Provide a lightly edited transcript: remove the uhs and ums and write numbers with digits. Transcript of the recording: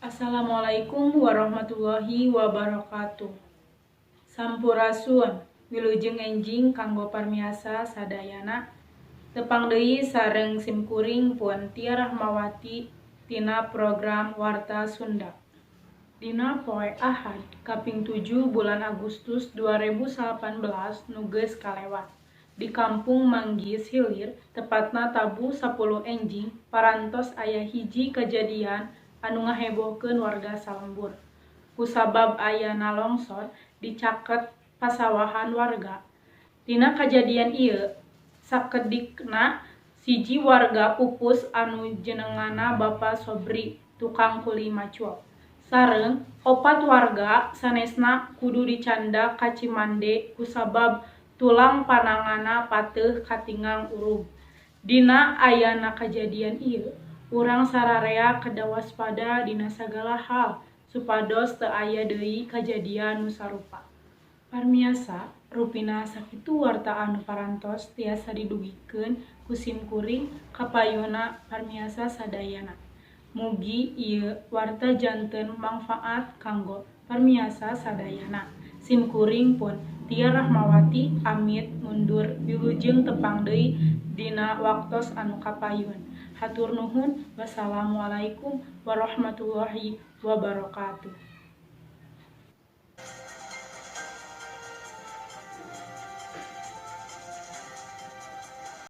Assalamualaikum warahmatullahi wabarakatuh. Sampurasun, wilujeng enjing kanggo parmiasa sadayana. Tepang deui sareng simkuring Puan Tia Rahmawati tina program Warta Sunda. Dina poe Ahad kaping 7 bulan Agustus 2018 nu geus kalewat. Di Kampung Manggis Hilir, tepatna tabuh 10 enjing, parantos aya hiji kajadian anu ngahebohkeun warga salembur. Kusabab ayana longsor di caket pasawahan warga. Dina kajadian ieu sakedikna siji warga pupus anu jenengana Bapa Sobri, tukang kuli macul. Sareng 4 warga sanesna kudu dicanda ka Cimande kusabab tulang pananganna pateuh katingang urug. Dina ayana kajadian ieu, urang sararea kedah waspada dina sagala hal supados teu aya deui kajadian nu sarupa. Parmiasa, rupina sakitu warta anu parantos tiasa didugikeun ku simkuring kapayunna parmiasa sadayana. Mugi ieu warta janten mangfaat kanggo parmiasa sadayana. Simkuring pun Tia Rahmawati amit mundur wilujeng tepang deui dina waktos anu kapayun. Hatur nuhun, wassalamualaikum warahmatullahi wabarakatuh.